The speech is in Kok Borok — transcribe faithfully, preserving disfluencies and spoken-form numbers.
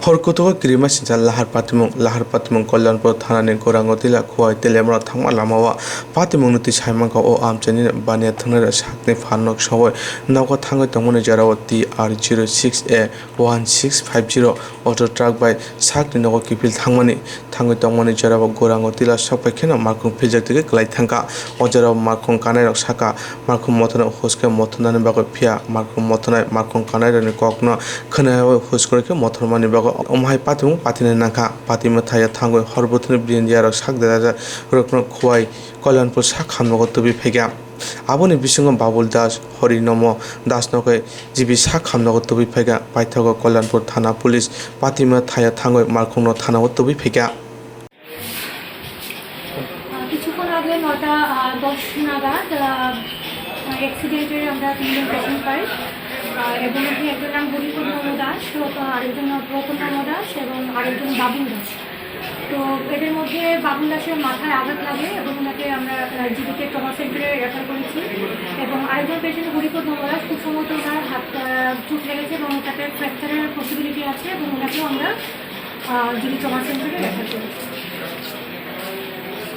Hor kutugo kirima sinsa lahar patimung. Lahar patimung Kalyanpur thanani Gorangotila Khowai Telemra thangma lamao patimungni twi saimangkha o amchaini baniya thangnairok sakni phanno sogwi nogo thangwi tongmani jorao T R zero six A one six five zero auto truck bai sakni nogo kiphil thangmani. Thangwi tongmani jorao Gorangotila sokphai kheno markhung philjak twi kwlai thangkha. O jorao markhung kanairok sakha, markhung mothorno huskhe mothornani bagwi phiya markhung mothornai markhung kanairokni kokno khwnayawui huskroi khe mothormani bagwi omohai patimung patinai nangkha. Patima thaya thangwi hor bwthwini brindiarok sak derajak rokno Khowai Kalyanpur sak hamnogo tubui phaikha. Aboni bisingo Babul Das, Hori Nomo Das nokoi G B sak hamnogo tubui phaikha. Paithago Kalyanpur thana police patima thaya thangwi markhungno thanao tubui phaikha. আহ, কিছুক্ষণ আগে নটা, আহ, দশ নাগাদ, আহ, অ্যাক্সিডেন্টে আমরা তিনজন পেশেন্ট পাই। আহ, এর মধ্যে একজন নাম হরিপদ নম দাস, তো, তো আরেকজন নাম প্রপন্ন নম দাস এবং আরেকজন বাবুল দাস। তো এদের মধ্যে বাবুল দাসের মাথায় আঘাত লাগে এবং ওনাকে আমরা, আহ, জিবিতে ট্রমা সেন্টারে রেফার করেছি। এবং আরেকজন পেশেন্ট হরিপদ নম দাস, খুব সম্ভবত ওনার হাত, আহ, চোট লেগেছে এবং ওটাতে ফ্র্যাকচারের পসিবিলিটি আছে এবং ওনাকেও আমরা, আহ, জিবি ট্রমা সেন্টারে রেফার করেছি।